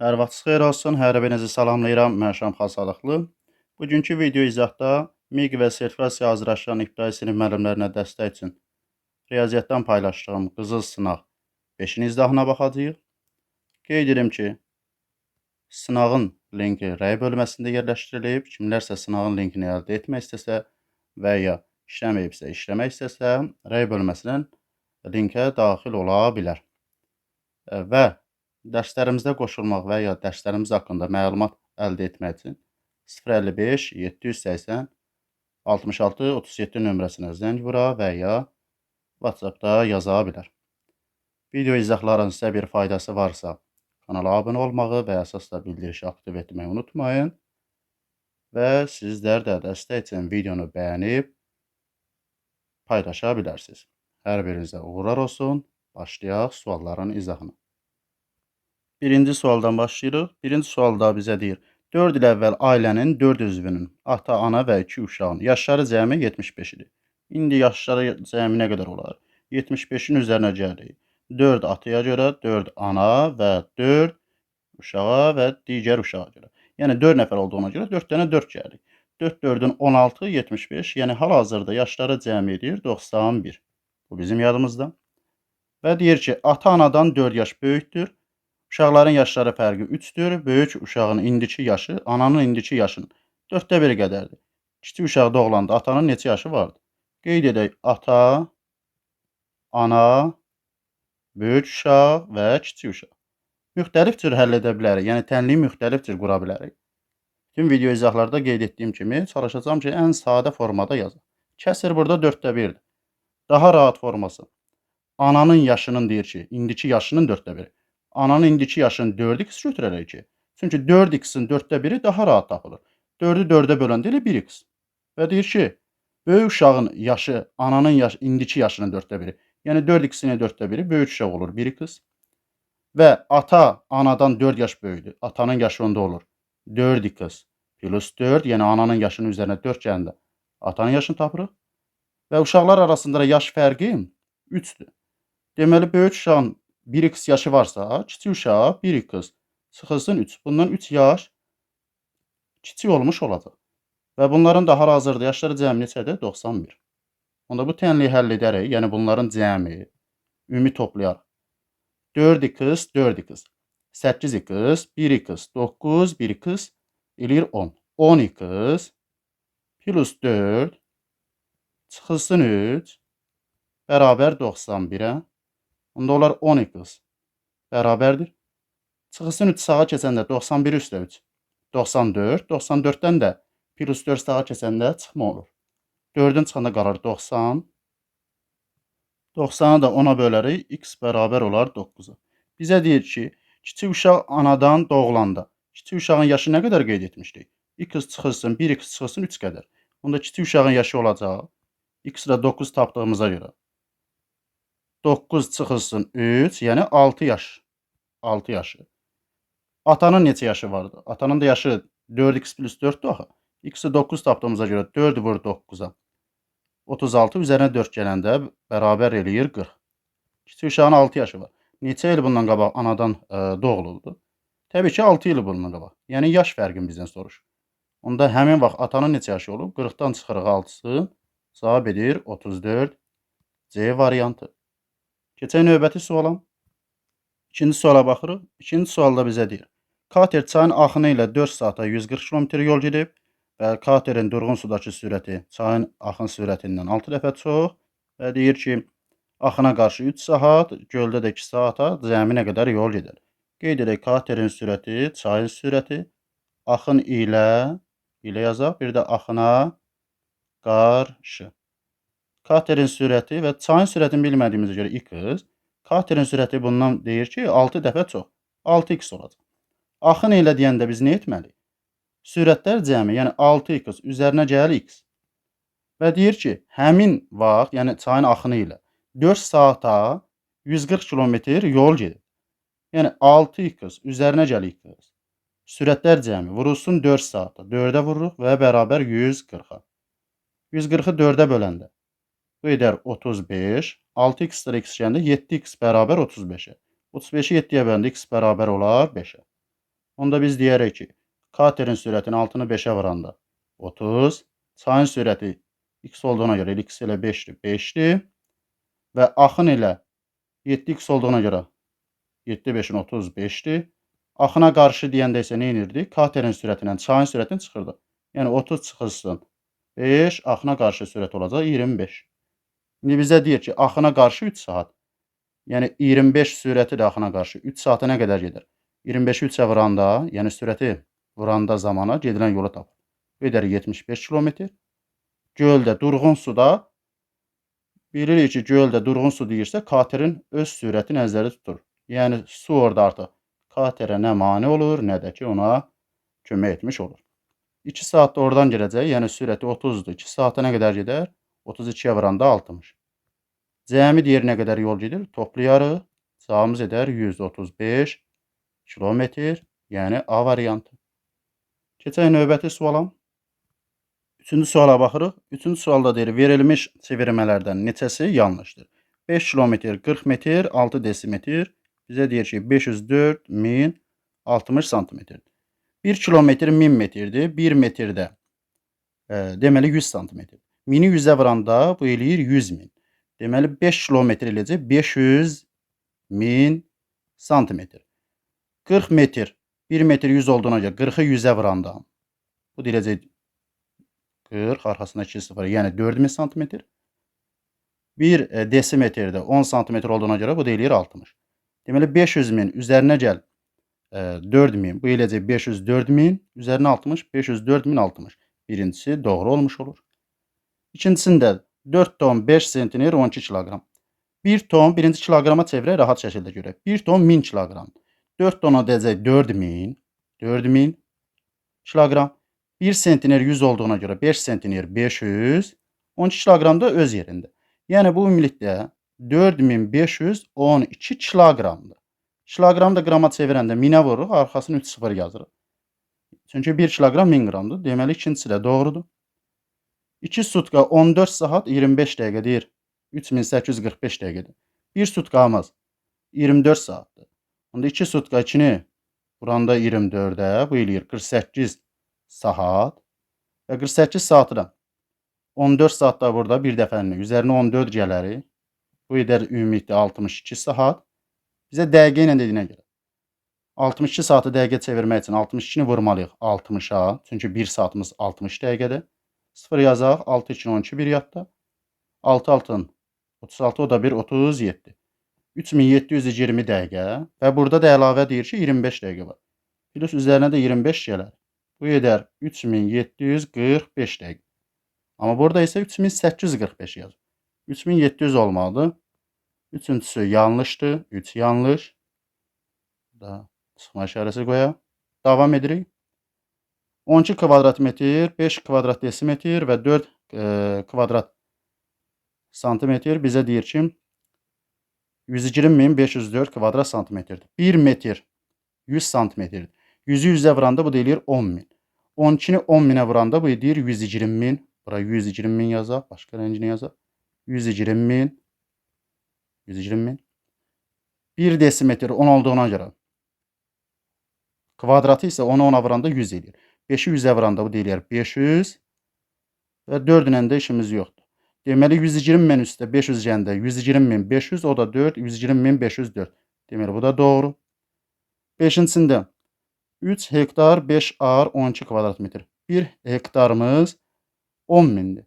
Hər vaxtınız xeyir olsun. Hər birinizi salamlayıram. Mən Şamxal Sadıqlı. Bugünkü video izahda MİQ və sertifikasiya hazırlaşan ibtidai sinif müəllimlərinə dəstək üçün riyaziyyatdan paylaşdığım qızıl sınaq 5-in izahına baxacağıq. Qeyd edirəm ki, sınağın linki rəy bölməsində yerləşdirilib. Kimlərsə sınağın linkini əldə etmək istəsə və ya işləməyibsə, işləmək istəsə, rəy bölməsindən linkə daxil ola bilər. Və dərslərimizdə qoşulmaq və ya dərslərimiz haqqında məlumat əldə etmək üçün 055 780 66 37 nömrəsinə zəng vura və ya WhatsApp-da yaza bilər. Video izahların sizə bir faydası varsa, kanala abunə olmağı və əsas da bildirişi aktiv etməyi unutmayın. Və sizlər də dəstək üçün videonu bəyənib paylaşa bilərsiniz. Hər birinizə uğurlar olsun. Başlayaq sualların izahına. Birinci sualdan başlayırıq. Birinci sualda bizə deyir, 4 il əvvəl ailənin 4 üzvünün, ata, ana və 2 uşağın yaşları cəmi 75 idi. İndi yaşları cəmi nə qədər olar? 75-in üzərinə gəlirik. 4 ataya görə, 4 ana və 4 uşağa və digər uşağa görə. Yəni 4 nəfər olduğuna görə 4 dənə 4 gəlir. 4 4-ün 16, 75, yəni hal-hazırda yaşları cəmi edir 91. Bu bizim yadımızda. Və deyir ki, ata anadan 4 yaş böyükdür. Uşaqların yaşları fərqi 3-dür. Böyük uşağın indiki yaşı ananın indiki yaşının 4-də 1 qədərdir. Kiçik uşaq doğulanda atanın neçə yaşı vardı? Qeyd edək, ata, ana, böyük uşaq və kiçik uşaq. Müxtəlif cür həll edə bilərik. Yəni tənliyi müxtəlif cür qura bilərik. Tüm video izahlarda qeyd etdiyim kimi çalışacağam ki, ən sadə formada yazaq. Kəsir burada 4-də 1-dir. Daha rahat forması. Ananın yaşının deyir ki, indiki yaşının 4-də 1-i. Ananın indiki yaşını 4x götürərək ki, çünki 4x-in 4-də 1-i daha rahat tapılır. 4-ü 4-ə böləndə elə 1x. Və deyir ki, böyük uşağın yaşı ananın indiki yaşının 4-də 1-i. Yəni 4x-in 4-də 1-i böyük uşaq olur 1x. Və ata anadan 4 yaş böyükdür. Atanın yaşı onda olur 4x plus 4, yəni ananın yaşının üzərinə 4 gələndə atanın yaşını tapırıq. Və uşaqlar arasında da yaş fərqi 3-dür. Deməli, böyük uşağın 1x yaşı varsa, kiçik uşaq 1x çıxılsın 3. Bundan 3 yaş kiçik olmuş olacaq. Və bunların da hal-hazırda yaşları cəmi neçədir? 91. Onda bu tənliyi həll edərək, yəni bunların cəmi ümumi toplayarıq. 4x, 4x, 8x, 1x, 9, 1x eləyir 10. 10x plus 4 çıxılsın 3 bərabər 91-ə. Onda olar 10x bərabərdir. Çıxılsın 3 sağa keçəndə 91 üstə 3. 94. 94-dən də plus 4 sağa keçəndə çıxma olur. 4-ün çıxanda qalır 90. 90-ı da 10-a bölərik. X bərabər olar 9-a. Bizə deyir ki, kiçik uşaq anadan doğulanda kiçik uşağın yaşı nə qədər qeyd etmişdik? X çıxılsın, 1x çıxılsın 3 qədər. Onda kiçik uşağın yaşı olacaq. X ilə 9 tapdığımıza görə. 9 çıxılsın 3, yəni 6 yaş. 6 yaşı. Atanın neçə yaşı vardı? Atanın da yaşı 4x plus 4-dür axı. X-i 9 tapdığımıza görə 4 vur 9-a. 36 üzərinə 4 gələndə bərabər eləyir 40. Kiçik uşağın 6 yaşı var. Neçə il bundan qabaq anadan doğululdu? Təbii ki, 6 il bundan qabaq. Yəni yaş fərqini bizdən soruşur. Onda həmin vaxt atanın neçə yaşı olub? 40-dan çıxırıq 6-sı. Cavab edir 34. C variantı. Keçək növbəti suala. İkinci suala baxırıq. İkinci sualda bizə deyir. Kater çayın axını ilə 4 saata 140 km yol gedib və katerin durğun sudakı sürəti çayın axın sürətindən 6 dəfə çox və deyir ki, axına qarşı 3 saat, göldə də 2 saata cəmi nə qədər yol gedər. Qeyd edək, katerin sürəti, çayın sürəti axın ilə yazaq, bir də axına qarşı. Katerin sürəti və çayın sürətini bilmədiyimizə görə x, katerin sürəti bundan deyir ki, 6 dəfə çox, 6x olacaq. Axın ilə deyəndə biz nə etməliyik? Sürətlər cəmi, yəni 6x üzərinə gəlir x. Və deyir ki, həmin vaxt, yəni çayın axını ilə 4 saata 140 kilometr yol gedir. Yəni 6x üzərinə gəlir x. Sürətlər cəmi vurulsun 4 saata. 4-ə vururuq və bərabər 140-a. 140-ı 4-ə böləndə bu edər 35. 6x-lər x gələndə 7x bərabər 35-ə. 35-i 7-yə böləndə x bərabər olar 5-ə. Onda biz deyərik ki, katerin sürətini 6-nı 5-ə vuranda 30, çayın sürəti x olduğuna görə x ilə 5-dir, 5-dir və axın ilə 7x olduğuna görə 7 5-in 35-dir. Axına qarşı deyəndə isə nə edirdik? Katerin sürətindən çayın sürətini çıxırdı. Yəni 30 çıxılsın 5, axına qarşı sürət olacaq 25. İndi bizə deyir ki, axına qarşı 3 saat. Yəni 25 sürəti də axına qarşı 3 saata nə qədər gedir? 25-i 3-ə vuranda, yəni sürəti vuranda zamana gedilən yolu tapır. Bu edər 75 kilometr. Göldə, durğun suda bilirik ki, göldə durğun su deyirsə, katerin öz sürəti nəzərdə tutur. Yəni su orada artıq katerə nə mane olur, nə də ki ona kömək etmiş olur. 2 saatda oradan gələcək, yəni sürəti 30-dur. 2 saata nə qədər gedər? 32-yə vuranda 60. Cəmi deyir nə qədər yol gedir? Toplayarıq. Cavabımız edər 135 kilometr, yəni A variantı. Keçək növbəti suala. Üçüncü suala baxırıq. Üçüncü sualda deyir, verilmiş çevirmələrdən neçəsi yanlışdır? 5 kilometr, 40 metr, 6 desimetr. Bizə deyir ki, 504.060 santimetr. 1 kilometr 1000 metrdir. 1 metrdə deməli 100 santimetr. 1000-i 100-ə vuranda bu eləyir 100.000. Deməli 5 kilometr eləyəcək 500.000 santimetr. 40 metr 1 metr 100 olduğuna görə 40-ı 100-ə vuranda bu deyiləcək 40 arxasında 2 0, yəni 4000 santimetr. 1 desimetrdə 10 santimetr olduğuna görə bu da eləyir 60. Deməli 500.000 üzərinə gəl 4000, bu eləyəcək 504.000, üzərinə 60, 504.060. Birincisi doğru olmuş olur. İkincisində 4 ton 5 sentiner 12 kiloqram. 1 ton birinci kiloqrama çevirək rahat şəkildə görək. 1 ton 1000 kiloqram. 4 tona deyəcək 4000, 4000 kiloqram. 1 sentiner 100 olduğuna görə 5 sentiner 500, 12 kiloqram da öz yerində. Yəni bu ümumilikdə 4512 kiloqramdır. Kiloqram da qrama çevirəndə 1000-ə vururuq, arxasını 3 0 yazırıq. Çünki 1 kiloqram 1000 qramdır. Deməli ikincisi də doğrudur. 2 sutka 14 saat 25 dəqiqə deyir. 3845 dəqiqədir. 1 sutkamız 24 saatdır. Onda 2 sutka 2-ni vuranda 24-ə, bu eləyir 48 saat. Və 48 saatı da 14 saat da burada bir dəfənin üzərinə 14 gələrik. Bu edər ümumilikdə 62 saat. Bizə dəqiqə ilə dediyinə görə 62 saatı dəqiqə çevirmək üçün 62-ni vurmalıyıq 60-a. Çünki 1 saatımız 60 dəqiqədir. 0 yazaq. 6 2 12 bir yadda. 6 6 36 o da 1 37. 3720 dəqiqə və burada da əlavə deyir ki 25 dəqiqə var. Plus üzərinə də 25 gələr. Bu edər 3745 dəqiqə. Amma burada isə 3845 yazır. 3700 olmalıdır. Üçüncüsü yanlışdır. 3 yanlış. Da çıxma işarəsi qoyaq. Davam edirik. 12 kvadrat metr, 5 kvadrat desimetr və 4 kvadrat santimetr bizə deyir ki 120.504 kvadrat santimetrdir. 1 metr 100 santimetrdir. 100-ü 100-ə vuranda bu da eləyir 10.000. 12-ni 10.000-ə vuranda bu eləyir 120.000. Bura 120.000 yazaq. Başqa rəngini yazaq. 120.000. 120.000. 1 desimetr 10 olduğuna görə kvadratı isə 10-u 10-a vuranda 100 eləyir. 5-i 100-ə vuranda bu da eləyər 500 və 4 ilə də işimiz yoxdur. Deməli 120.000 üstə 500 gələndə 120.500, o da 4, 120.504. Deməli bu da doğru. Beşincisində 3 hektar 5 ar 12 kvadrat metr. 1 hektarımız 10.000-dir.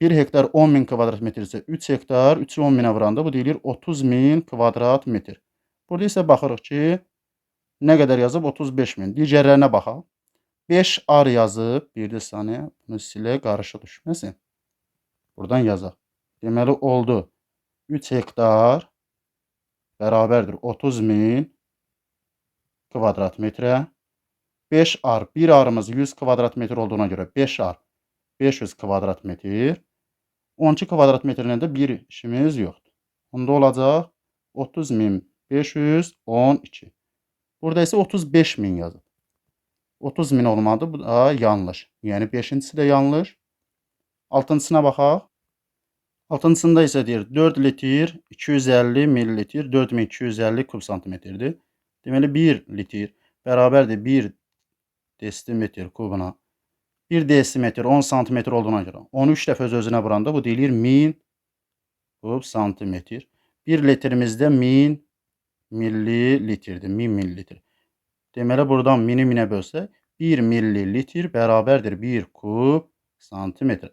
1 hektar 10.000 kvadrat metr isə 3 hektar 3-ü 10.000-ə vuranda bu deyilir 30.000 kvadrat metr. Burada isə baxırıq ki, nə qədər yazıb? 35.000. Digərlərinə baxaq. 5 ar yazıb, bir də saniyə, bunu silək, qarışıq düşməsin. Buradan yazaq. Deməli oldu 3 hektar bərabərdir 30.000 kvadrat metrə. 5 ar, 1 arımız 100 kvadrat metr olduğuna görə 5 ar 500 kvadrat metr. 12 kvadrat metrlə də bir işimiz yoxdur. Onda olacaq 30.512. Burada isə 35.000 yazıb. 30.000 olmadı. Bu da yanlış. Yəni 5-incisi də yanlış. Altıncısına baxaq. Altıncısında isə deyir 4 litr 250 millilitr 4250 kub santimetrdir. Deməli 1 litr Bərabərdir 1 desimetr kubuna. 1 desimetr 10 santimetr olduğuna görə 13 dəfə öz-özünə vuranda bu deyilir 1000 kub santimetr. 1 litrimizdə 1000 millilitrdir. 1000 millilitr. Deməli, buradan 1000-i 1000-ə bölsək 1 millilitr bərabərdir 1 kub santimetr.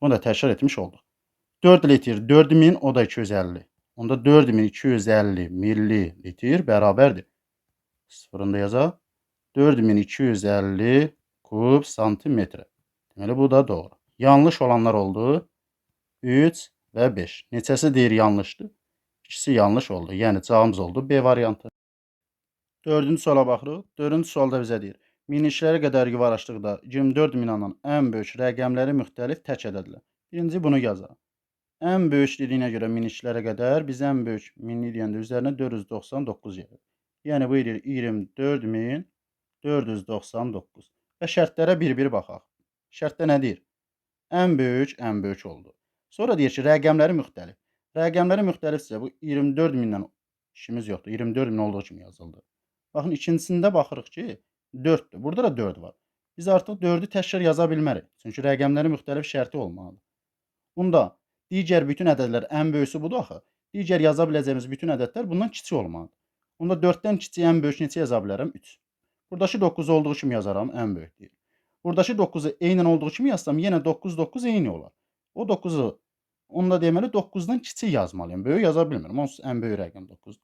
Bunu da təkrar etmiş olduq. 4 litr 4000, o da 250. Onda 4250 millilitr bərabərdir. Sıfırını da yazaq. 4250 kub santimetre. Deməli, bu da doğru. Yanlış olanlar oldu. 3 və 5. Neçəsi deyir yanlışdır? İkisi yanlış oldu. Yəni, cavabımız oldu B variantı. Dördüncü suala baxırıq. Dördüncü sualda bizə deyir. Minliklərə qədər yuvarlaşdıqda 24 minanın ən böyük rəqəmləri müxtəlif tək ədədlər. Birinci bunu yazaq. Ən böyük dediyinə görə minliklərə qədər biz ən böyük minlik deyəndə üzərinə 499 gəlir. Yəni, bu eləyir 24.499. Və şərtlərə bir-bir baxaq. Şərtdə nə deyir? Ən böyük, ən böyük oldu. Sonra deyir ki, rəqəmləri müxtəlif. Rəqəmləri müxtəlifsə bu 24.000-dən işimiz yoxdur. 24.000 olduğu kimi yazıldı. Baxın, ikincisində baxırıq ki, 4-dür. Burada da 4 var. Biz artıq 4-ü təkrar yaza bilmərik. Çünki rəqəmləri müxtəlif şərti olmalıdır. Bunda digər bütün ədədlər ən böyüsü budur axı. Digər yaza biləcəyimiz bütün ədədlər bundan kiçik olmalıdır. Onda 4-dən kiçik ən böyük neçə yaza bilərəm? 3. Buradakı 9 olduğu kimi yazaram, ən böyük deyil. Buradakı 9-u eynən olduğu kimi yazsam, yenə 9, 9 eyni olar. O 9-u, onda deməli 9-dan kiçik yazmalıyam. Böyük yaza bilmirəm. Onsuz ən böyük rəqəm 9-dur.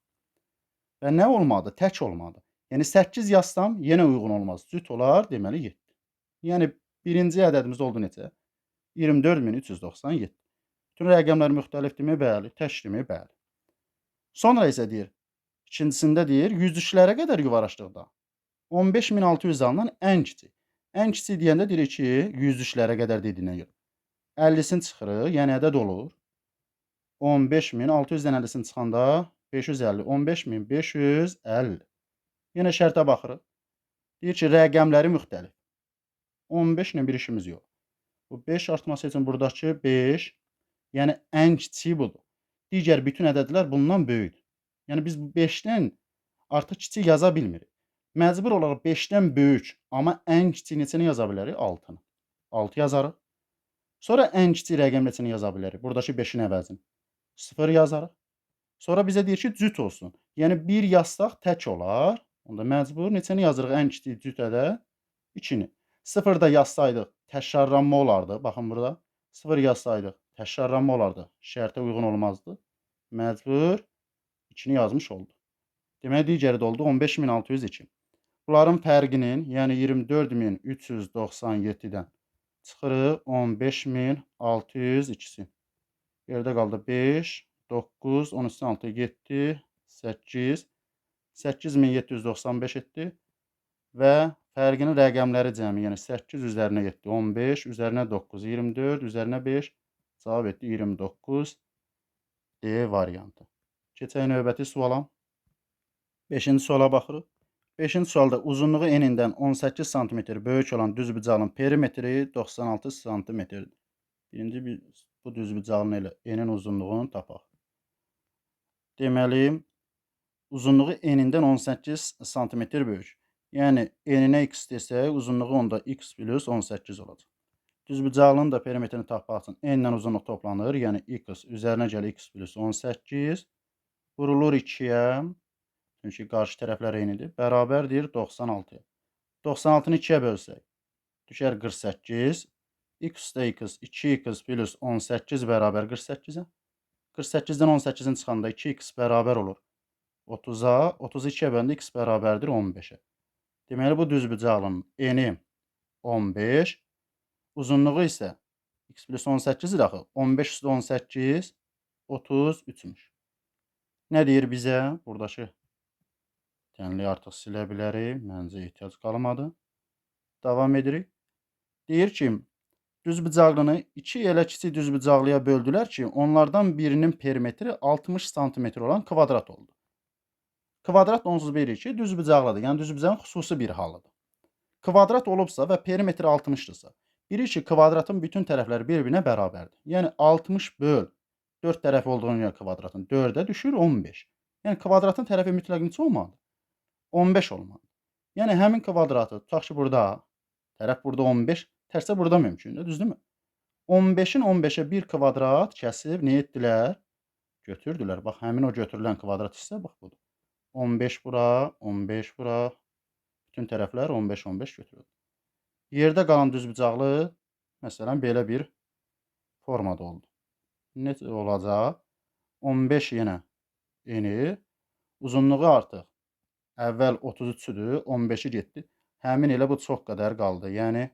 Və nə olmadı? Tək olmadı. Yəni 8 yazsam, yenə uyğun olmaz. Cüt olar, deməli 7. Yəni birinci ədədimiz oldu neçə? 24.397. Bütün rəqəmlər müxtəlifdirmi? Bəli. Təkdirmi? Bəli. Sonra isə deyir, ikincisində deyir, yüzlüklərə qədər yuvarlaşdıqda 15.600 alınan ən kiçik. Ən kiçik deyəndə deyirik ki, yüzlüklərə qədər dediyinə görə. 50-sini çıxırıq, yəni ədəd olur. 15.600-dən 50-sini çıxanda 550, 15.550. Yenə şərtə baxırıq. Deyir ki, rəqəmləri müxtəlif. 15 ilə bir işimiz yox. Bu 5 artması üçün buradakı 5, yəni ən kiçiyi budur. Digər bütün ədədlər bundan böyükdür. Yəni biz 5-dən artıq kiçik yaza bilmirik. Məcbur olaraq 5-dən böyük, amma ən kiçik neçəni yaza bilərik? 6-nı. 6 yazarıq. Sonra ən kiçik rəqəm neçəni yaza bilərik? Buradakı 5-in əvəzini. 0 yazarıq. Sonra bizə deyir ki, cüt olsun. Yəni 1 yazsaq tək olar. Onda məcbur neçəni yazırıq ən kiçik cüt ədəd? 2-ni. 0 da yazsaydıq təkrarlanma olardı. Baxın burada. 0 yazsaydıq təkrarlanma olardı. Şərtə uyğun olmazdı. Məcbur 2-ni yazmış oldu. Deməli, digəri də oldu 15.602. Bunların fərqinin, yəni 24.397-dən çıxırıq 15.602-si. Yerdə qaldı 5, 9, 13-dən 6, 7, 8, 8.795 etdi və fərqinin rəqəmləri cəmi, yəni 8 üzərinə 7, 15, üzərinə 9, 24, üzərinə 5, cavab etdi 29, D variantı. Keçək növbəti suala. 5-ci suala baxırıq. 5-ci sualda uzunluğu enindən 18 sm böyük olan düzbucağın perimetri 96 sm-dir. Birinci biz bu düzbucağın elə enin uzunluğunu tapaq. Deməli, uzunluğu enindən 18 sm böyük. Yəni, eninə x desək, uzunluğu onda x plus 18 olacaq. Düzbucağının da perimetrini tapmaq üçün enlə uzunluq toplanır. Yəni, x üzərinə gəlir x plus 18 vurulur 2-yə. Çünki qarşı tərəflər eynidir. Bərabərdir 96-ya. 96-nı 2-yə bölsək, düşər 48. X də x, 2x plus 18 bərabər 48-ə. 48-dən 18-in çıxanda 2x bərabər olur 30-a. 32-yə böləndə x bərabərdir 15-ə. Deməli, bu düzbucağın eni 15, uzunluğu isə x plus 18 idi axı. 15 üstə 18, 33-müş. Nə deyir bizə? Buradakı tənliyi artıq silə bilərik. Məncə ehtiyac qalmadı. Davam edirik. Deyir ki, düzbucaqlını iki elə kiçik düzbucaqlıya böldülər ki, onlardan birinin perimetri 60 sm olan kvadrat oldu. Kvadrat onsuz bilirik ki, düzbucaqlıdır. Yəni, düzbucağın xüsusi bir halıdır. Kvadrat olubsa və perimetri 60-dırsa, bilirik ki, kvadratın bütün tərəfləri bir-birinə bərabərdir. Yəni, 60 böl 4 tərəfi olduğuna görə kvadratın 4-ə düşür 15. Yəni, kvadratın tərəfi mütləq neçə olmalıdır? 15 olmalıdır. Yəni, həmin kvadratı, tutaq ki, burada, tərəf burada 15, tərsə burada mümkündür, düzdürmü? 15-in 15-ə bir kvadrat kəsib nə etdilər? Götürdülər. Bax, həmin o götürülən kvadrat hissə, bax, budur. 15 bura, 15 bura. Bütün tərəflər 15-15 götürüldü. Yerdə qalan düzbucaqlı, məsələn, belə bir formada oldu. Necə olacaq? 15 yenə eni. Uzunluğu artıq əvvəl 33-dür, 15-i getdi. Həmin elə bu çox qədər qaldı. Yəni,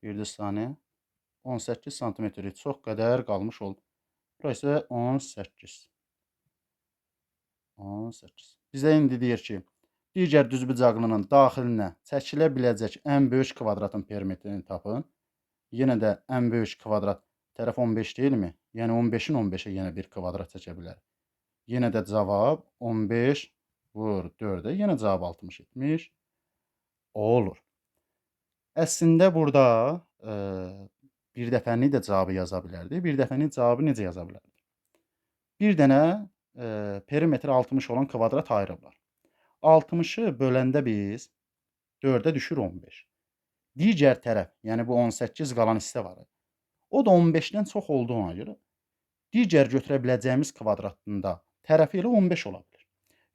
bir saniyə, 18 santimetri çox qədər qalmış oldu. Bura isə 18. 18. Bizə indi deyir ki, digər düzbucaqlının daxilinə çəkilə biləcək ən böyük kvadratın perimetrini tapın. Yenə də ən böyük kvadrat tərəf 15 deyilmi? Yəni 15-in 15-ə yenə bir kvadrat çəkə bilər. Yenə də cavab 15 vur 4-ə, yenə cavab 60 olur. Əslində burada bir dəfəlik də cavabı yaza bilərdik. Bir dəfəlik cavabı necə yaza bilərdik? Bir dənə perimetri 60 olan kvadrat ayırıblar. 60-ı böləndə biz 4-ə düşür 15. Digər tərəf, yəni bu 18 qalan hissə var. O da 15-dən çox olduğuna görə digər götürə biləcəyimiz kvadratında tərəfi elə 15 ola bilər.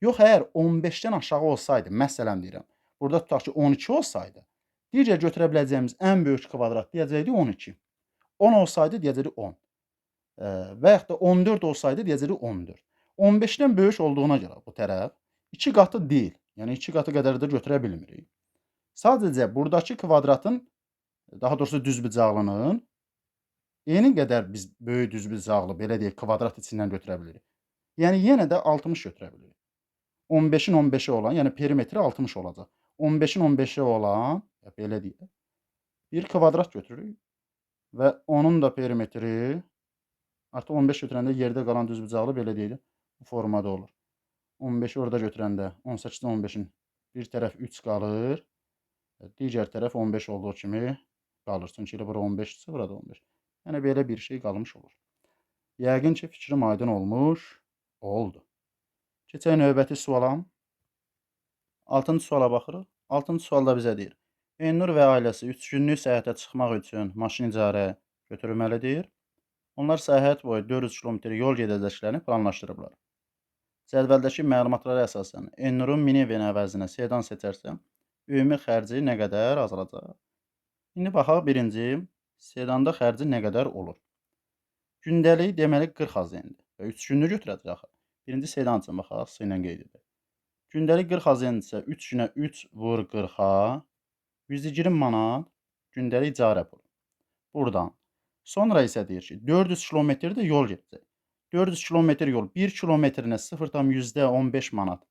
Yox, əgər 15-dən aşağı olsaydı, məsələn deyirəm, burada tutaq ki 12 olsaydı, digər götürə biləcəyimiz ən böyük kvadrat deyəcəkdik 12. 10 olsaydı deyəcəkdik 10. Və yaxud da 14 olsaydı deyəcəkdik 14. 15-dən böyük olduğuna görə bu tərəf 2 qatı deyil. Yəni 2 qatı qədər də götürə bilmirik. Sadəcə buradakı kvadratın, daha doğrusu düzbucaqlının eyni qədər biz böyük düzbucaqlı, belə deyək, kvadrat içindən götürə bilirik. Yəni yenə də 60 götürə bilirik. 15-in 15-i olan, yəni perimetri 60 olacaq. 15-in 15-i olan, belə deyək, bir kvadrat götürürük və onun da perimetri artıq 15 götürəndə yerdə qalan düzbucaqlı, belə deyək, bu formada olur. 15-i orada götürəndə 18-də 15-in bir tərəf 3 qalır, digər tərəf 15 olduğu kimi qalır. Çünki elə bura 15-dirsə, burada 15. Yəni belə bir şey qalmış olur. Yəqin ki, fikrim aydın olmuş oldu. Keçək növbəti suala. 6-cı suala baxırıq. 6-cı sualda bizə deyir. Elnur və ailəsi 3 günlük səyahətə çıxmaq üçün maşın icarə götürməlidir. Onlar səyahət boyu 400 km yol gedəcəklərini planlaşdırıblar. Cədvəldəki məlumatlara əsasən Elnurun minivan əvəzinə sedan seçərsə, ümumi xərci nə qədər azalacaq? İndi baxaq birinci, sedanda xərci nə qədər olur? Gündəlik deməli 40 AZN-dir və 3 günlük götürəcək axı. Birinci sedan üçün baxaq, S ilə qeyd edək. Gündəlik 40 AZN-dirsə 3 günə 3 vur 40-a 120 manat gündəlik icarə pulu. Buradan. Sonra isə deyir ki, 400 km də yol gedəcək. 400 km yol 1 kilometrinə 0,15 manat,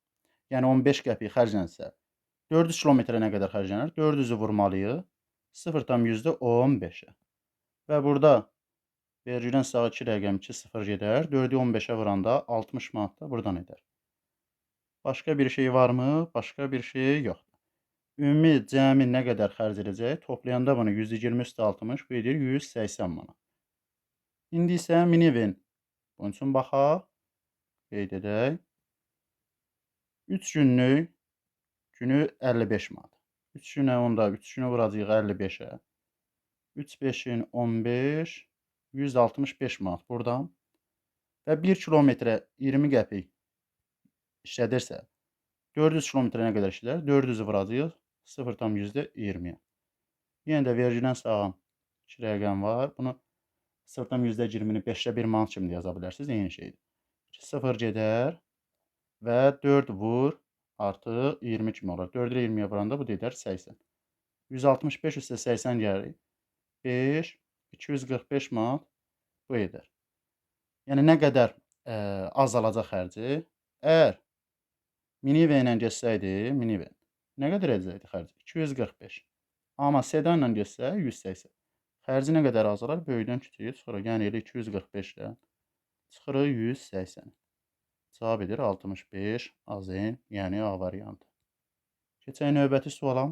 yəni 15 qəpik xərclənsə, 400 kilometrə nə qədər xərclənər? 400-ü vurmalıyıq 0,15-ə. Və burada vergüldən sağa 2 rəqəm 2 0 gedər. 4-ü 15-ə vuranda 60 manat da buradan edər. Başqa bir şey varmı? Başqa bir şey yoxdur. Ümumi cəmi nə qədər xərc edəcək? Toplayanda bunu 120 üstə 60, bu edir 180 manat. İndi isə minivan. Bunun üçün baxaq. Qeyd edək. 3 günlük günü 55 manat. 3 günə onda 3 günü vuracağıq 55-ə. 3 5-in 15, 165 manat buradan. Və 1 kilometrə 20 qəpik işlədirsə, 400 kilometrə nə qədər işlədər? 400-ü vuracağıq 0,20-yə. Yenə də vergüldən sağa 2 rəqəm var. Bunu 0,20-ni 5-də 1 manat kimi də yaza bilərsiniz. Eyni şeydir. 0 gedər və 4 vur artıq 20 kimi olar. 4 ilə 20-yə vuranda bu da edər 80. 165 üstə 80 gəlir. 5, 245 manat bu edər. Yəni nə qədər azalacaq xərci? Əgər minivan ilə getsəydi, minivan nə qədər edəcəkdi xərci? 245. Amma sedan ilə getsə 180. Xərci nə qədər azalar? Böyükdən küçüyə çıxırıq. Yəni elə 245-dən çıxırıq 180. Cavab edir 65 AZN, yəni A variantı. Keçək növbəti suala.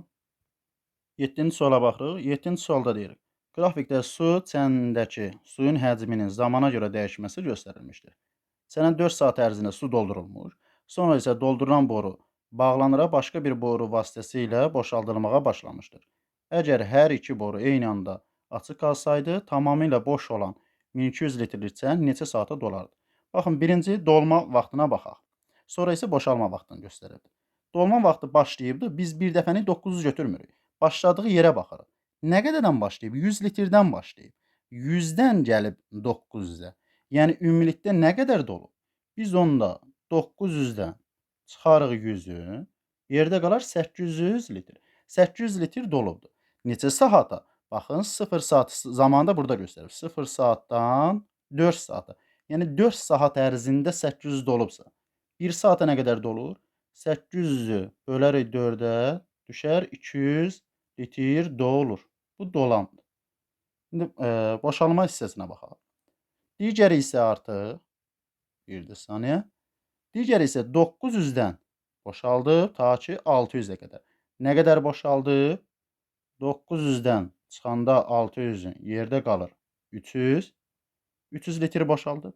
7-ci suala baxırıq. 7-ci sualda deyirik. Qrafikdə su çənindəki suyun həcminin zamana görə dəyişməsi göstərilmişdir. Çənə 4 saat ərzində su doldurulmuş. Sonra isə doldurulan boru Bağlanıra başqa bir boru vasitəsilə boşaldılmağa başlamışdır. Əgər hər iki boru eyni anda açıq qalsaydı, tamamilə boş olan 1200 litrlik çən neçə saata dolardı? Baxın, birinci dolma vaxtına baxaq. Sonra isə boşalma vaxtını göstərirdi. Dolma vaxtı başlayıbdı, biz bir dəfəni 900 götürmürük. Başladığı yerə baxırıq. Nə qədərdən başlayıb? 100 litrdən başlayıb. 100-dən gəlib 900-ə. Yəni, ümumilikdə nə qədər dolub? Biz onda 900-dən çıxarıq 100-ü, yerdə qalar 800 litr. 800 litr dolubdur. Neçə saata? Baxın, 0 saat zamanında burada göstərir. 0 saatdan 4 saata. Yəni, 4 saat ərzində 800 dolubsa, 1 saata nə qədər dolur? 800-ü bölərək 4-ə düşər 200 litr dolur. Bu dolandır. İndi boşalma hissəsinə baxaq. Digəri isə artıq, bir də saniyə. Digəri isə 900-dən boşaldıb ta ki 600-ə qədər. Nə qədər boşaldıb? 900-dən çıxanda 600-ün yerdə qalır 300. 300 litr boşaldıb.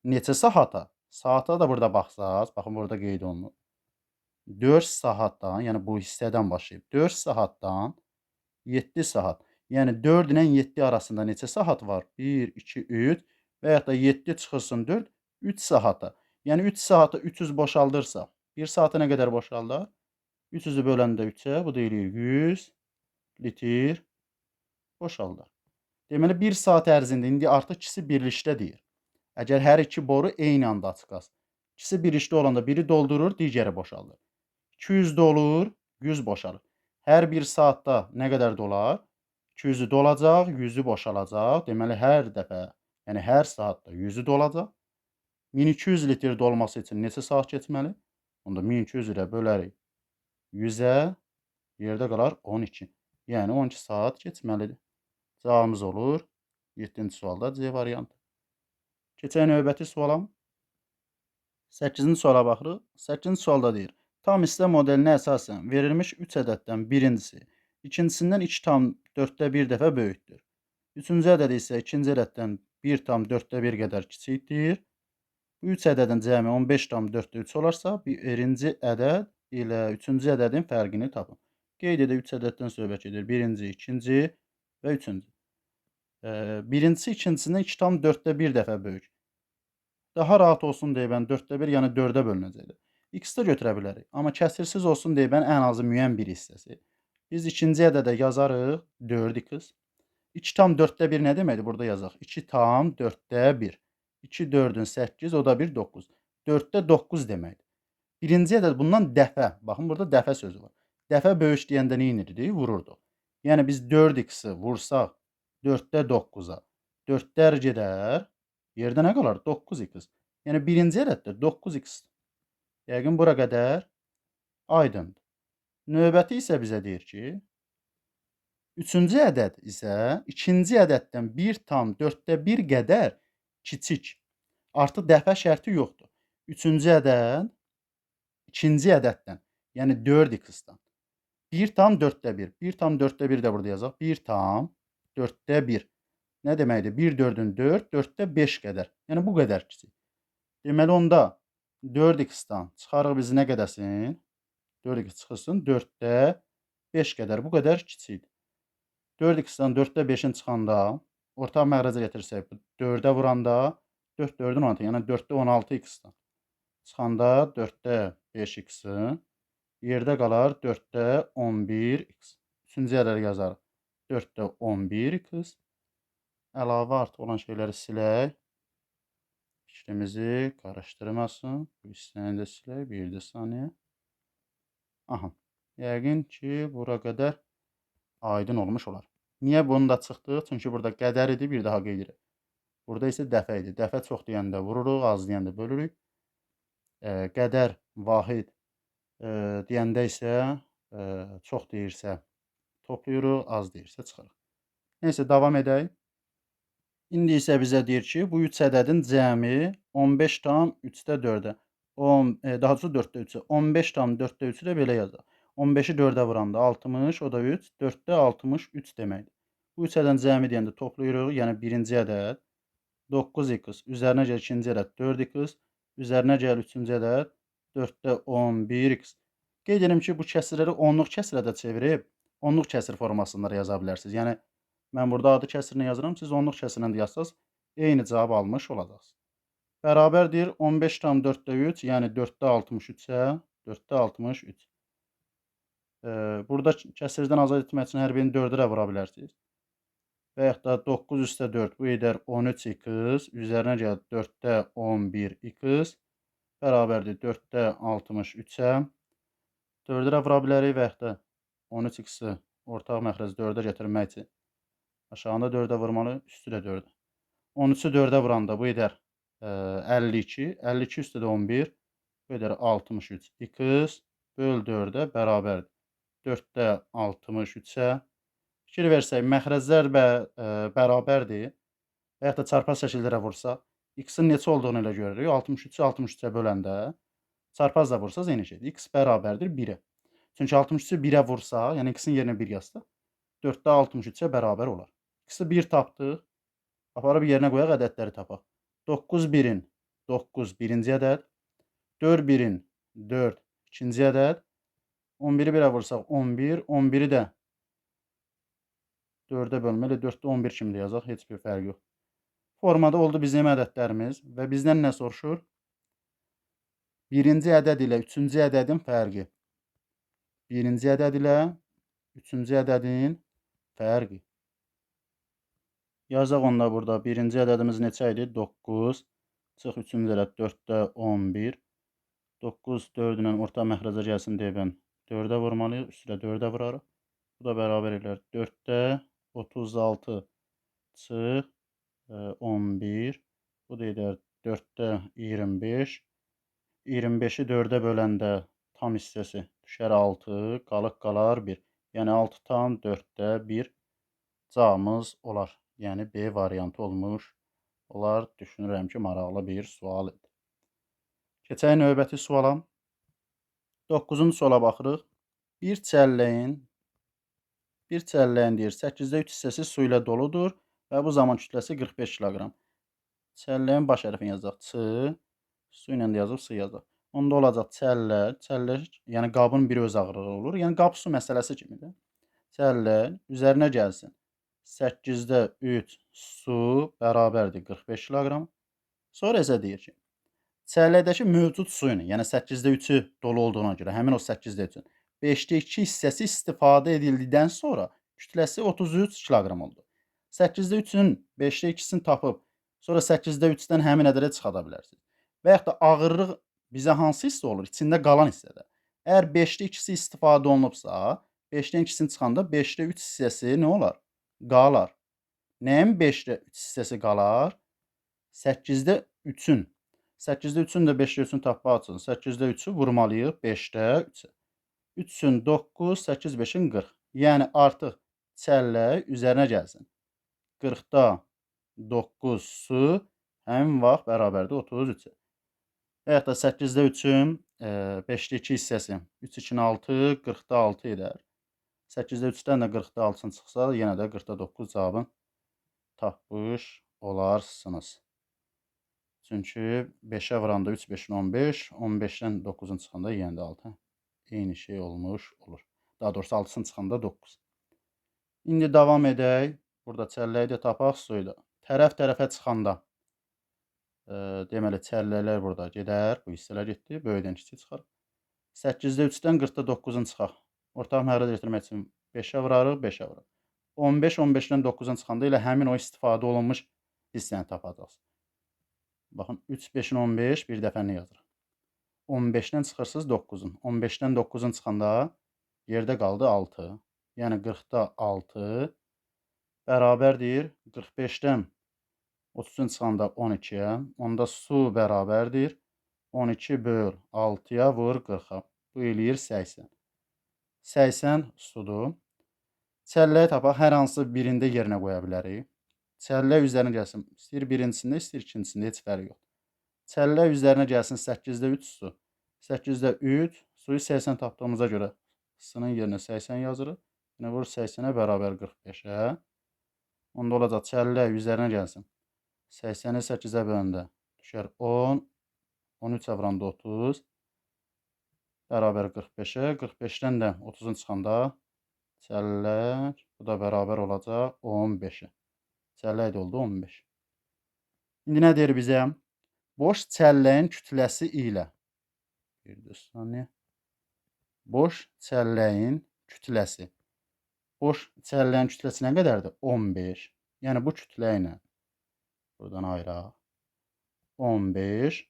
Neçə saata? Saata da burada baxsaq, baxın burada qeyd olunur. 4 saatdan, yəni bu hissədən başlayıb 4 saatdan 7 saat. Yəni 4 ilə 7 arasında neçə saat var? 1, 2, 3 və yaxud da 7 çıxırsın 4, 3 saata. Yəni 3 saata 300 boşaldırsa, 1 saata nə qədər boşaldar? 300-ü böləndə 3-ə, bu da eləyir 100 litr boşaldar. Deməli 1 saat ərzində indi artıq ikisi birlikdə deyir. Əgər hər iki boru eyni anda açıq qalsın. İkisi birlikdə olanda biri doldurur, digəri boşaldır. 200 dolur, 100 boşalır. Hər bir saatda nə qədər dolar? 200-ü dolacaq, 100-ü boşalacaq. Deməli, hər dəfə, yəni hər saatda 100-ü dolacaq. 1200 litr dolması üçün neçə saat keçməli? Onda 1200 ilə bölərik 100-ə, yerdə qalar 12. Yəni 12 saat keçməlidir. Cavabımız olur 7-ci sualda C variantı. Keçək növbəti suala. 8-ci suala baxırıq. 8-ci sualda deyir: tam hissə modelinə əsasən verilmiş 3 ədəddən birincisi ikincisindən 2,1 dəfə böyükdür. Üçüncü ədəd isə ikinci ədəddən 1,1 qədər kiçikdir. Bu 3 ədədin cəmi 15,3 olarsa, birinci ədəd ilə üçüncü ədədin fərqini tapın. Qeyd edək, 3 ədəddən söhbət gedir. Birinci, ikinci və üçüncü. Birincisi ikincisindən 2,1 dəfə böyük. Daha rahat olsun deyə mən 4-də 1, yəni 4-ə bölünəcəkdir. X-də götürə bilərik. Amma kəsirsiz olsun deyə mən ən azı müəyyən bir hissəsi. Biz ikinci ədədə yazarıq 4x. 2,1 nə deməkdir? Burada yazaq. 2,1. 2 4-ün 8, o da 1 9. 4-də 9 deməkdir. Birinci ədəd bundan dəfə. Baxın, burada dəfə sözü var. Dəfə böyük deyəndə nə edirdik? Vururduq. Yəni biz 4x-i vursaq 4-də 9-a. 4-lər gedər. Yerdə nə qalar? 9x. Yəni birinci ədəddə 9x. Yəqin bura qədər aydındır. Növbəti isə bizə deyir ki, üçüncü ədəd isə ikinci ədəddən 1,1 qədər kiçik. Artıq dəfə şərti yoxdur. Üçüncü ədəd ikinci ədəddən, yəni 4x-dan 1,1. 1,1 də burada yazaq. 1,1. Nə deməkdir? 1 4-ün 4, 4-də 5 qədər. Yəni bu qədər kiçik. Deməli onda 4x-dan çıxarıq biz nə qədərsin? 4x çıxırsın 4-də 5 qədər. Bu qədər kiçikdir. 4x-dan 4-də 5-in çıxanda ortaq məxrəcə gətirsək, 4-ə vuranda 4 4-ün 16, yəni 4-də 16x-dan çıxanda 4-də 5x-in yerdə qalar 4-də 11x. Üçüncü ədədi yazarıq. 4-də 11x. Əlavə artıq olan şeyləri silək. Fikrimizi qarışdırmasın. Bu hissəni də silək. Bir də saniyə. Aha. Yəqin ki, bura qədər aydın olmuş olar. Niyə bunu da çıxdıq? Çünki burada qədər idi, bir daha qeyd edirək. Burada isə dəfə idi. Dəfə çox deyəndə vururuq, az deyəndə bölürük. Qədər, vahid deyəndə isə çox deyirsə toplayırıq, az deyirsə çıxırıq. Neysə, davam edək. İndi isə bizə deyir ki, bu 3 ədədin cəmi 15,3-də 4-ə. Daha doğrusu 4-də 3-ə. 15,4-də 3-ü də belə yazaq. 15-i 4-ə vuranda 60, o da 3. 4-də 63 deməkdir. Bu 3 ədədin cəmi deyəndə toplayırıq. Yəni birinci ədəd 9x, üzərinə gəl ikinci ədəd 4x, üzərinə gəl üçüncü ədəd 4-də 11x. Qeyd edim ki, bu kəsirləri onluq kəsirə də çevirib, onluq kəsir formasında da yaza bilərsiniz. Yəni, mən burada adi kəsirlə yazıram, siz onluq kəsirlə də yazsaz, eyni cavab almış olacaqsınız. Bərabərdir 15,4-də 3, yəni 4-də 63-ə, 4-də 63. Burada kəsirdən azad etmək üçün hər birini 4-ə də vura bilərsiniz. Və yaxud da 9 üstə 4, bu edər 13x, üzərinə gəlir 4-də 11x, bərabərdir 4-də 63-ə. 4-ə də vura bilərik və yaxud da 13x-i ortaq məxrəc 4-ə gətirmək üçün aşağında 4-ə vurmalı, üstü də 4-ə. 13-ü 4-ə vuranda bu edər 52, 52 üstə də 11, bu edər 63 x böl 4-ə bərabərdir 4-də 63-ə. Fikir versək, məxrəclər bərabərdir və yaxud da çarpaz şəkillərə vursa, x-in neçə olduğunu elə görürük. 63-ü 63-ə böləndə çarpaz da vursaz eyni şeydir. X bərabərdir 1-ə. Çünki 63-ü 1-ə vursa, yəni x-in yerinə 1 yazsa, 4-də 63-ə bərabər olar. X-i 1 tapdıq, aparıb yerinə qoyaq, ədədləri tapaq. 9 1-in 9 birinci ədəd, 4 1-in 4 ikinci ədəd, 11-i 1-ə vursaq 11, 11-i də 4-ə bölməli, 4-də 11 kimi də yazaq, heç bir fərq yox. Formada oldu bizim ədədlərimiz və bizdən nə soruşur? Birinci ədəd ilə üçüncü ədədin fərqi. Birinci ədəd ilə üçüncü ədədin fərqi. Yazaq onda burada. Birinci ədədimiz neçə idi? 9. Çıx üçüncü ədəd 4-də 11. 9 4 ilə orta məxrəcə gəlsin deyə mən 4-ə vurmalıyıq. Üstü də 4-ə vurarıq. Bu da bərabər elər. 4-də 36 çıx 11. Bu da edər 4-də 25. 25-i 4-ə böləndə tam hissəsi düşər 6. Qalıq qalar 1. Yəni 6 tam 4-də 1 cavabımız olar. Yəni B variantı olmuş olar. Düşünürəm ki, maraqlı bir sual idi. Keçək növbəti suala. 9-cu suala baxırıq. Bir çəlləyin deyir 8-də 3 hissəsi su ilə doludur və bu zaman kütləsi 45 kiloqram. Çəlləyin baş hərfini yazacaq. Ç, su ilə də yazıb, S yazacaq. Onda olacaq çəllək, çəllək, yəni qabın bir öz ağırlığı olur. Yəni qab su məsələsi kimidir. Çəllək üzərinə gəlsin. 8-də 3 su bərabərdir 45 kiloqram. Sonra isə deyir ki, çəlləkdəki mövcud suyun, yəni 8-də 3-ü dolu olduğuna görə, həmin o 8-də 3-ün 5-də 2 hissəsi istifadə edildikdən sonra kütləsi 33 kiloqram oldu. 8-də 3-ün 5-də 2-sini tapıb, sonra 8-də 3-dən həmin ədədə çıxada bilərsiniz. Və yaxud da ağırlıq bizə hansı hissə olur? İçində qalan hissədə. Əgər 5-də 2-si istifadə olunubsa, 5-dən 2-sini çıxanda 5-də 3 hissəsi nə olar? Qalar. Nəyin 5-də 3 hissəsi qalar? 8-də 3-ün. 8-də 3-ün də 5-də 3-ün tapmaq üçün 8-də 3-ü vurmalıyıq 5-də 3-ə. 3-ün 9, 8, 5-in 40. Yəni artıq çəllək üzərinə gəlsin. 40-da 9 su həmin vaxt bərabərdir 33-ə. Və yaxud da 8-də 3-ün 5-də 2 hissəsi 3, 2-nin 6, 40-da 6 edər. 8-də 3-dən də 40-da 6-sını çıxsa, yenə də 40-da 9 cavabını tapmış olarsınız. Çünki 5-ə vuranda 3, 5-in 15, 15-dən 9-un çıxanda yenə də 6. Eyni şey olmuş olur. Daha doğrusu 6-sını çıxanda 9. İndi davam edək. Burada çəlləyi də tapaq, suyu da. Tərəf tərəfə çıxanda, deməli çəlləklər burada gedər. Bu hissələr getdi. Böyükdən kiçik çıxar. 8-də 3-dən 40-da 9-un çıxaq. Ortaq məxrəc gətirmək üçün 5-ə vurarıq, 5-ə vurarıq. 15, 15-dən 9-un çıxanda elə həmin o istifadə olunmuş hissəni tapacaqsınız. Baxın, 3, 5-in 15, bir dəfəni yazırıq. 15-dən çıxırsınız 9-un. 15-dən 9-un çıxanda yerdə qaldı 6. Yəni 40-da 6 bərabərdir 45-dən 30-un çıxanda 12-yə. Onda su bərabərdir 12 böl 6-ya vur 40-a. Bu eləyir 80. 80 sudur. Çəlləyi tapaq, hər hansı birində yerinə qoya bilərik. Çəllək üzərinə gəlsin. İstəyir birincisində, istəyir ikincisində, heç fərqi yoxdur. Çəllək üzərinə gəlsin 8-də 3 su. 8-də 3 suyu 80 tapdığımıza görə S-nın yerinə 80 yazırıq. Yəni vur 80-ə bərabər 45-ə. Onda olacaq çəllək üzərinə gəlsin. 80-i 8-ə böləndə düşər 10. 13-ə vuranda 30. Bərabər 45-ə. 45-dən də 30-un çıxanda çəllək, bu da bərabər olacaq 15-ə. Çəllək də oldu 15. İndi nə deyir bizə? Boş çəlləyin kütləsi ilə. Bir saniyə. Boş çəlləyin kütləsi. Boş çəlləyin kütləsi nə qədərdir? 15. Yəni bu kütlə ilə buradan ayıraq. 15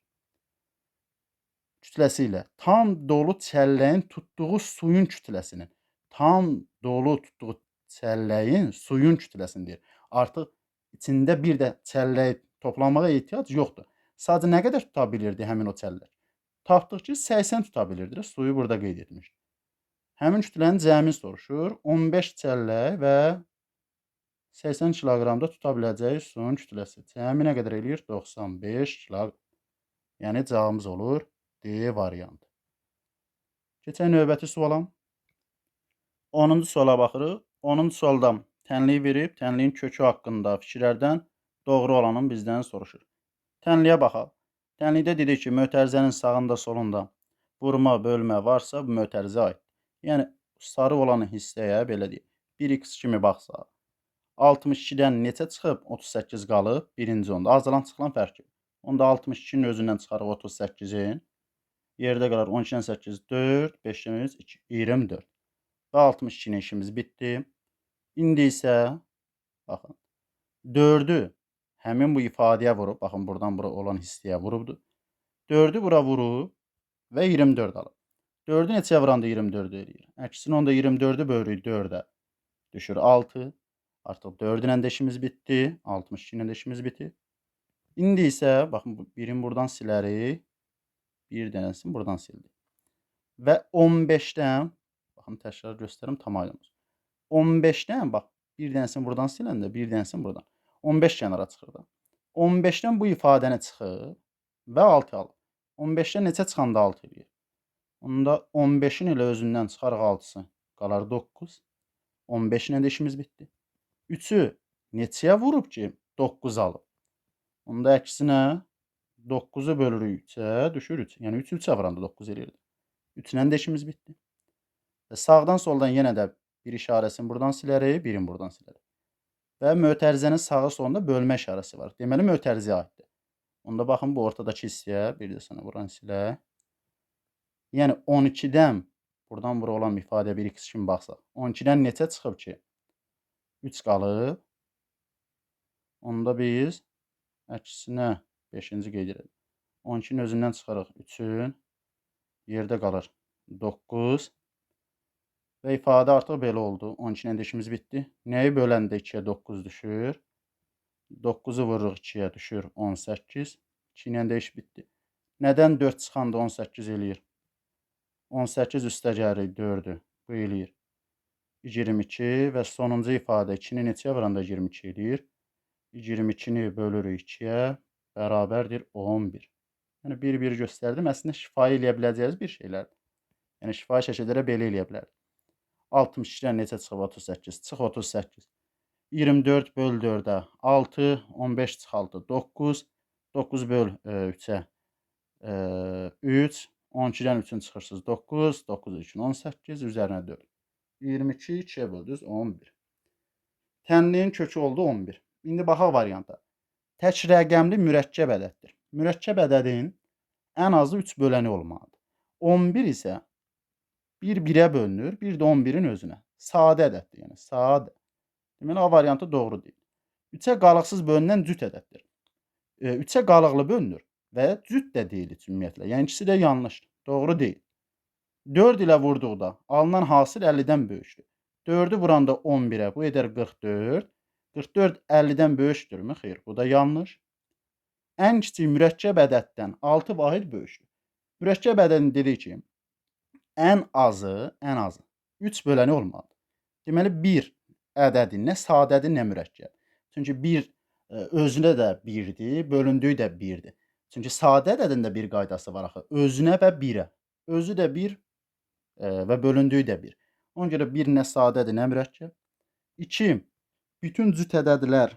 kütləsi ilə tam dolu çəlləyin tutduğu suyun kütləsinin, tam dolu tutduğu çəlləyin suyun kütləsini deyir. Artıq içində bir də çəlləyi toplamağa ehtiyac yoxdur. Sadəcə nə qədər tuta bilirdi həmin o çəllək? Tapdıq ki, 80 tuta bilirdi. Suyu burada qeyd etmişdi. Həmin kütlənin cəmi soruşur. 15 çəllək və 80 kiloqramda tuta biləcəyi suyun kütləsi. Cəmi nə qədər eləyir? 95 kiloqram. Yəni cavabımız olur D variantı. Keçək növbəti suala. 10-cu suala baxırıq. 10-cu sualda tənliyi verib, tənliyin kökü haqqında fikirlərdən doğru olanın bizdən soruşur. Tənliyə baxaq. Tənlikdə dedik ki, mötərizənin sağında, solunda vurma, bölmə varsa bu mötərizə aiddir. Yəni sarı olan hissəyə belə deyək, 1x kimi baxsaq, 62-dən neçə çıxıb? 38 qalıb birinci onda. Azalan çıxılan fərqi. Onda 62-nin özündən çıxarıq 38-in. Yerdə qalar 12-dən 8, 4, 5-dən 3, 2, 24. Və 62-nin işimiz bitdi. İndi isə baxın, 4-ü həmin bu ifadəyə vurub, baxın buradan bura olan hissəyə vurubdur. 4-ü bura vurub və 24 alıb. 4-ü neçəyə vuranda 24 eləyir? Əksinə onda 24-ü bölürük 4-ə. Düşür 6. Artıq 4 ilə də işimiz bitdi. 62 ilə də işimiz bitir. İndi isə baxın bu birini buradan silərik. Bir dənəsini buradan sildik. Və 15-dən baxın təkrar göstərim tam aydın olsun. 15-dən bax bir dənəsini buradan siləndə bir dənəsini buradan. 15 kənara çıxır da. 15-dən bu ifadəni çıxır və 6 alır. 15-dən neçə çıxanda 6 eləyir? Onda 15-in elə özündən çıxarıq 6-sı. Qalar 9. 15 ilə də işimiz bitdi. 3-ü neçəyə vurub ki 9 alıb? Onda əksinə 9-u bölürük 3-ə, düşür 3. Yəni 3-ü 3-ə vuranda 9 eləyirdi. 3 ilə də işimiz bitdi. Və sağdan soldan yenə də bir işarəsini buradan silərik, birini buradan silərik. Və mötərizənin sağı solunda bölmə işarəsi var. Deməli mötərizəyə aiddir. Onda baxın bu ortadakı hissəyə, bir də sana buranı silək. Yəni 12-dən buradan bura olan ifadə 1x kimi baxsaq. 12-dən neçə çıxıb ki? 3 qalıb. Onda biz əksinə 5-ci qeyd edelim. 12-nin özündən çıxarıq 3-ün. Yerdə qalır 9. Və ifadə artıq belə oldu. 12 ilə də işimiz bitdi. Nəyi böləndə 2-yə 9 düşür? 9-u vururuq 2-yə düşür 18. 2 ilə də iş bitdi. Nədən 4 çıxanda 18 eləyir? 18 üstə gəlirik 4-ü. Bu eləyir 22 və sonuncu ifadə 2-ni neçəyə vuranda 22 eləyir? 22-ni bölürük 2-yə bərabərdir 11. Yəni bir-bir göstərdim. Əslində şifahi eləyə biləcəyiniz bir şeylərdir. Yəni şifahi şəkildə də belə eləyə bilərdik. 62-dən neçə çıxıb 38? Çıx 38. 24 böl 4-ə 6, 15 çıx 6, 9, 9 böl 3-ə 3, 12-dən 3-ün çıxırsınız 9, 9 3-ün 18, üzərinə 4. 22, 2-yə böldünüz 11. Tənliyin kökü oldu 11. İndi baxaq varianta. Tək rəqəmli mürəkkəb ədəddir. Mürəkkəb ədədin ən azı 3 böləni olmalıdır. 11 isə 1 1-ə bölünür, bir də 11-in özünə. Sadə ədəddir, yəni sadə. Deməli, A variantı doğru deyil. 3-ə qalıqsız bölünən cüt ədəddir. 3-ə qalıqlı bölünür və cüt də deyil ümumiyyətlə. Yəni ikisi də yanlışdır, doğru deyil. 4 ilə vurduqda alınan hasil 50-dən böyükdür. 4-ü vuranda 11-ə, bu edər 44. 44 50-dən böyükdürmü? Xeyr, bu da yanlış. Ən kiçik mürəkkəb ədəddən 6 vahid böyükdür. Mürəkkəb ədədin dedik ki, ən azı 3 böləni olmalıdır. Deməli, 1 ədədi nə sadədir, nə mürəkkəb. Çünki 1 özünə də 1-dir, bölündüyü də 1-dir. Çünki sadə ədədin də bir qaydası var axı. Özünə və 1-ə. Özü də 1 və bölündüyü də 1. Ona görə 1 nə sadədir, nə mürəkkəb. 2. Bütün cüt ədədlər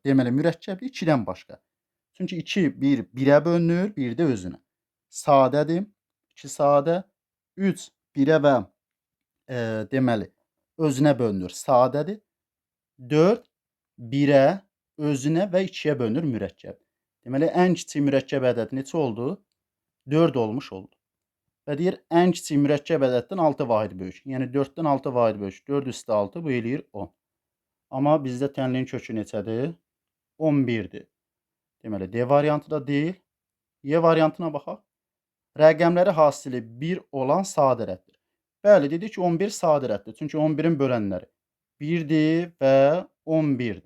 deməli mürəkkəbdir 2-dən başqa. Çünki 2, 1 1-ə bölünür, 1 də özünə. Sadədir. 2 sadə. 3 1-ə və deməli özünə bölünür, sadədir. 4 1-ə, özünə və 2-yə bölünür, mürəkkəb. Deməli, ən kiçik mürəkkəb ədəd neçə oldu? 4 olmuş oldu. Və deyir, ən kiçik mürəkkəb ədəddən 6 vahid böyük. Yəni, 4-dən 6 vahid böyük. 4 üstə 6, bu eləyir 10. Amma bizdə tənliyin kökü neçədir? 11-dir. Deməli, D variantı da deyil. Y variantına baxaq. Rəqəmləri hasili 1 olan sadə rəddir. Bəli, dedik ki, 11 sadə rəddir. Çünki 11-in bölənləri 1-dir və 11-dir.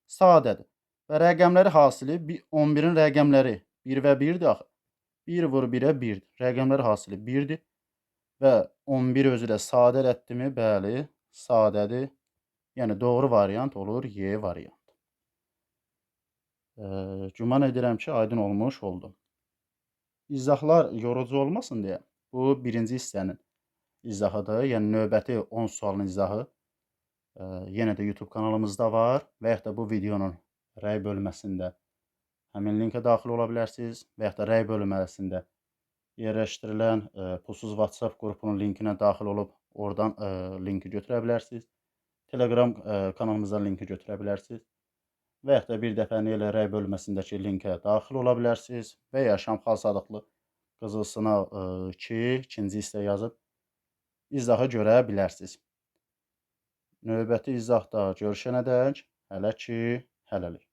Sadədir. Və rəqəmləri hasili 11-in rəqəmləri 1 və 1-dir axı. 1 vur 1-ə 1-dir. Rəqəmləri hasili 1-dir. Və 11 özü də sadə rəddirmi? Bəli, sadədir. Yəni, doğru variant olur Y variantı. Güman edirəm ki, aydın olmuş oldu. İzahlar yorucu olmasın deyə bu birinci hissənin izahıdır. Yəni, növbəti 10 sualın izahı yenə də YouTube kanalımızda var və yaxud da bu videonun rəy bölməsində həmin linkə daxil ola bilərsiniz və yaxud da rəy bölməsində yerləşdirilən pulsuz WhatsApp qrupunun linkinə daxil olub oradan linki götürə bilərsiniz. Telegram kanalımızdan linki götürə bilərsiniz. Və yaxud da bir dəfəni elə rəy bölməsindəki linkə daxil ola bilərsiniz və ya Şamxal Sadıqlı Qızıl Sınav 2, ikinci hissə yazıb izahı görə bilərsiniz. Növbəti izahda görüşənədək hələ ki, hələlik.